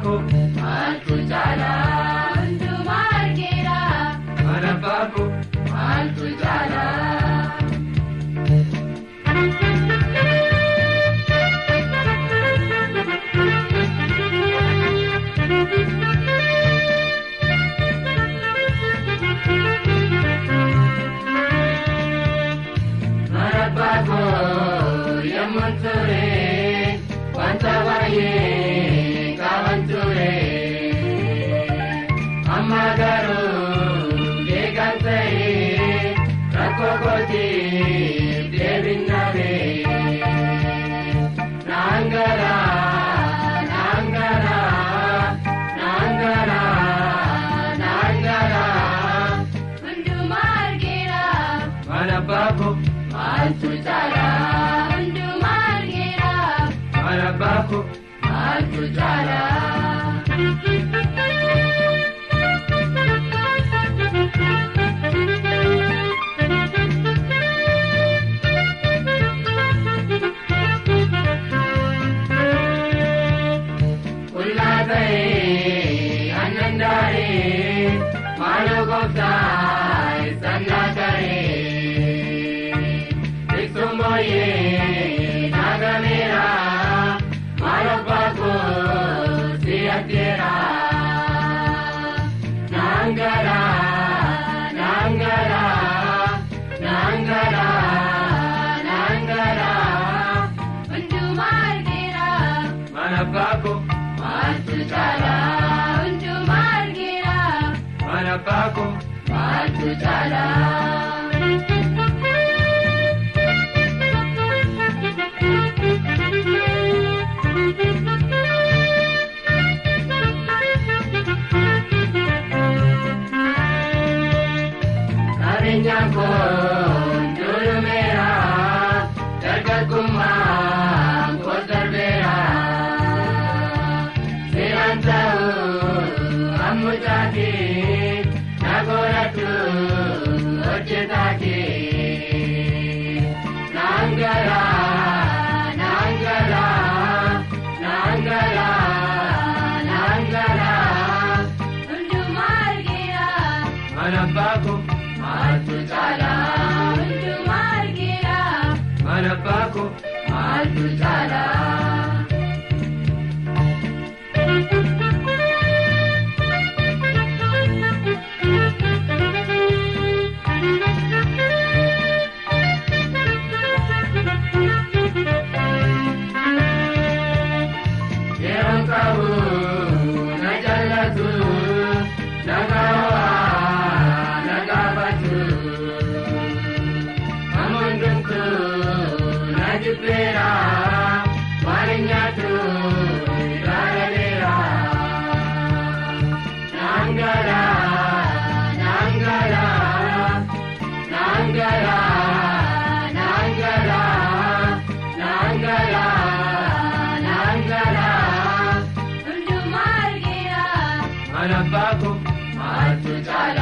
koo Maaltu caalaa hundumaa argeera. Mana abbaa koo Maaltu caalaa. Mana abbaa koo yemmuun ture wanta baay'ee qaban ture. Amma garuu beekan ta'e rakkoo kootiif deebiin dhabe. Naan gara, naan gara, naan gara, naan gara. Hundumaa argeera. Mana abbaa koo Maaltu caalaa hundumaa argeera. Mana abbaa koo Maaltu caalaa. Qullaa ta'ee aannan daaree maaloo gooftaa isaan naataree. Tiksuun booyyee naagameera maal abbaa koo si addeera. Naan gara, naan gara, naan gara, naan gara. Hundumaa argeera. Mana abbaa koo Maaltu caalaa hundumaa argeera. Mana abbaa koo Maaltu caalaa. Qabeenyaan koo durumeera dargaggummaan koos darbeera. Seeraan ta'uu ammucaati na godhadhu hojjetaati. Naan gara, naan gara, naan gara, naan gara. Hundumaa argeera. Mana abbaa koo Maaltu caalaa hundumaa argeera. Mana abbaa koo Maaltu caalaa. Yeroon qabu na jaallatu na gaawaa na gaafatu. Amandumtu na jibbeera waan hin nyaatu ilaalaleera. Naan gara, naan gara, naan gara, naan gara, naan gara, naan gara. Hundumaa argeera. Mana abbaa koo Maaltu caalaa.